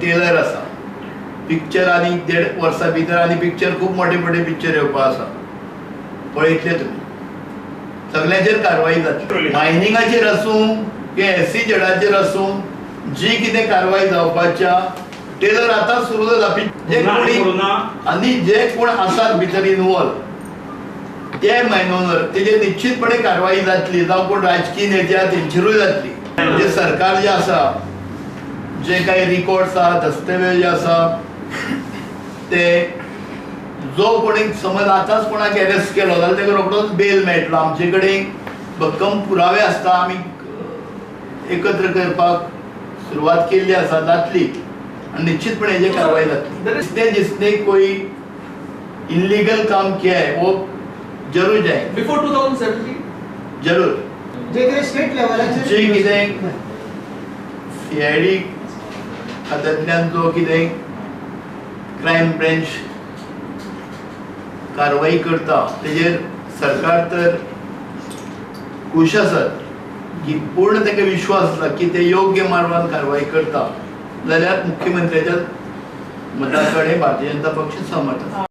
Tailor आसा. Picture आनी 1.5 वर्सां भितर आनी पिक्चर खूब मोठे मोठे पिक्चर येवपा आसा, पळयतले तुमी. सगळ्यांचेर कारवाई जातली. मायनिंगाचेर आसूं की एसईझेडाचेर आसूं, जी कितें कारवाई जावपाच्या टेलर आतां सुरू जाला. जे कोणी आनी जे कोण आसात भितर इनवॉल्व ते मायनोनर तेजेर निश्चितपणे कारवाई जातली. जावं कोण राजकीय नेते आहा तेंचेरूय जातली. जे सरकार जे आसा, जे काही रिकॉर्ड्स आहा, दस्तवेज जे आसा, ते जो कोणी समज आतांच कोणाक अरेस्ट केलो जाल्यार ताका रोखडोच बेल मेळटलो. आमचे कडेन भक्कम पुरावे आसता, आमी एकत्र करपाक सुरवात केल्ली आसा, जातली आनी निश्चितपणे हेजेर कारवाई जातली. जिसने जिसने कोई इलीगल काम किया है वो जरूर जाएंगे. बिफोर 2017 जरूर. जे कितें स्टेट लेवलाचेर जे कितें सीआयडी खात्यांतल्यान जो कितें क्रायम ब्रँच कारवाई करता तेजेर सरकार तर खूश आसत की पूर्ण ताका विश्वास आसा की ते योग्य मार्गान कारवाई करता जाल्यार मुख्यमंत्र्याच्या मता कडेन भारतीय जनता पक्ष सहमत आसा.